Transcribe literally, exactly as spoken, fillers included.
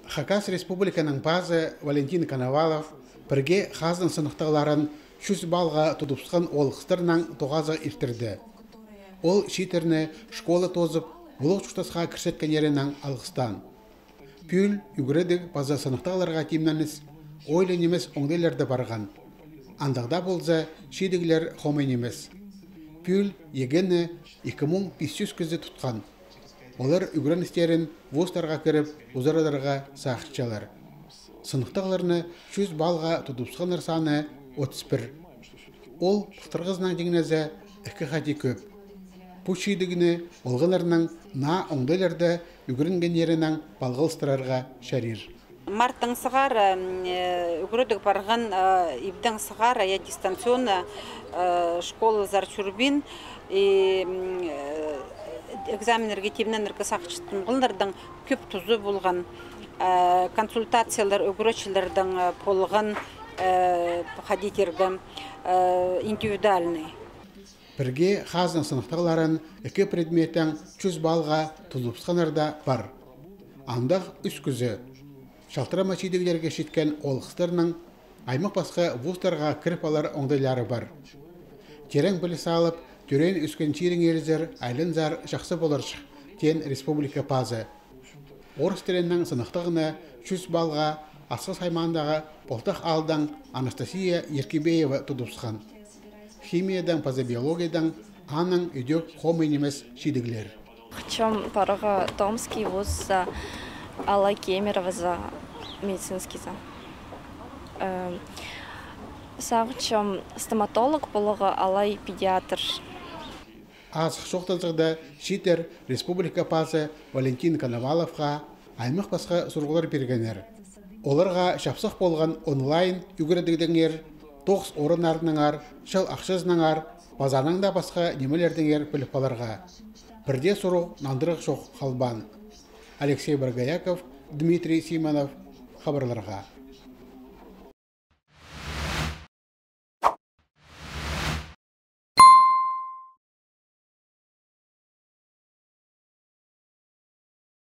Хакас Республиканың пазы Валентин Коновалов пірге хазның сыныхтағларын чӱс балға тудыбысхан оолғыстарнаң тоғазығ иртірді. Ол чииттерні школа тоозып, улуғ чуртасха кірчеткеннерінең алғыстаан. Пӱӱл ӱгредіг паза сыныхтағларға тимненіс ойлы нимес оңдайларда парған. Андағ даа полза, чидіглер хомай нимес. Пӱӱл ЕГЭ-ні ікі муң пис чӱс кізі тутхан. Олар ӱгреністерін вузтарға кіріп узарадарға сағынчалар. Сыныхтағларны чӱс балға тудыбысханнар саны отыс пір. Ол пылтырғызынаң тиңнезе, ікі хати кӧп. Пу чидігні олғаннарның наа оңдайларда ӱгренгеннерінең палғалыстырарға чарир. Марттаң сығара, м, э, ӱгредіг парған, э, ибдең сығара, я дистанционно, э, школазар чӧрбин, и, м, э, экзаменнерге тимненерге сағынчатхан оолғаннарның кӧп тузы полған, э, консультациялар ӱгретчілердең, э, полған, э, хайди тирге, э, индивидуальный. Пірге хазның сыныхтағларын ікі предметтең чӱс балға тудыбысханнар даа пар. Андағ ӱс кізі. Чалтырама чидіглерге читкен оолғыстарның аймах пасха вузтарға кіріп алар оңдайлары пар. Тирең піліс алып, тӧреен-ӧскен чиріңерзер айланзар чахсы поларҷых, теен республика пазы. Орыс тілінең сыныхтағны чӱс балға Асхыс аймағындағы Полтах аалдаң Анастасия Еркебеева тудыбысхан. Химиядаң паза биологиядаң аның ідӧк хомай нимес чидіглер. Хынчам парарға Томский вузза, алай Кемеровоза, медицинскийза. Эм, сағынчам стоматолог поларға, алай педиатр. Азых чоохтанзағда, чииттер республика пазы Валентин Коноваловха аймах пасха сурығлар пиргеннер. Оларға чапсых полған онлайн ӱгредігдеңер, тоғыс орыннарынаңар, чыл ахчазынаңар, паза анаң даа пасха нимелердеңер піліп аларға. Пір дее сурығ нандырығ чох халбаан. Алексей Боргояков, Дмитрий Симонов, хабарларға.